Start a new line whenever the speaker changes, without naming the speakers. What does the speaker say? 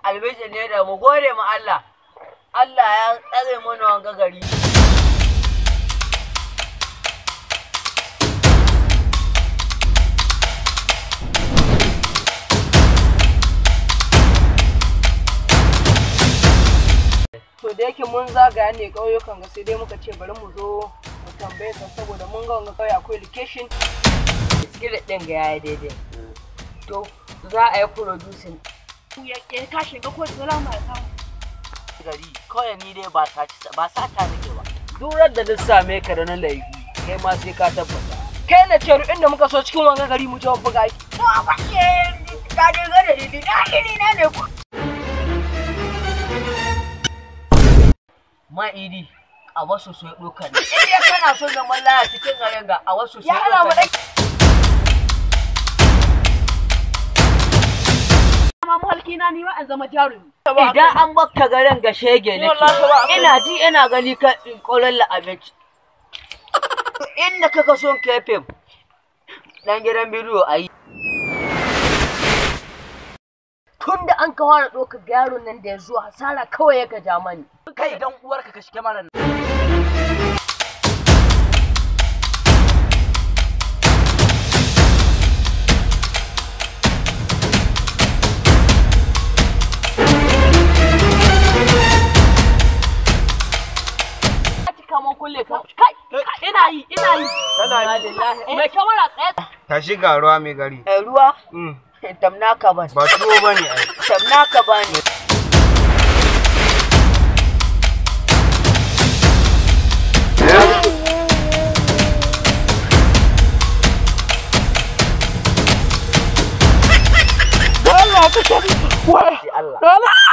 Albishir ne da mu gode ma Allah. Allah ya tsare mana wanga gari.
To da yake mun zagaya ne ƙauyukan ga sai dai muka ce bari mu zo mu tambaye ka saboda mun ga wanga ƙauye akwai location.
Script ɗin ga yayi daidai. To za a yi producing.
Ya ka shiga ko salama ya samu.
Gari kawai ni dai ba sata nake ba.
Durar da duk same ka da na laifi kai ma sai ka tabbata.
Kai na ce inda muka so cikin wanga gari mu je mu buga aiki.
To ba ke ka dai ga dalili na na ne ku. Ma idi a wasu sai doka ne. In dai kana son zaman laya cikin garin ga a wasu sai
Ya ana mu
doka ne.
Ma muhalki na ni ma an zama jarumi.
Idan an baka garin ga shege nake. Ina ji ina gani ka koran la abinci. Inda kaka son kefin dan gidan bidiyo ayi. Tun da an ka fara ɗaukar yaron nan da ya zo hasara kawai ya ja mani.
Kai dan uwarka ka shike mara.
Cika mun kulle ka. Kai ina yi ina yi.
Tana yi.
Mai kyamara tsaye.
Tashi ga ruwa mai gari.
Eh ruwa? Tamna ka ban.
Ba tuwo ba ne ai.
Tamna ka bani. Allah.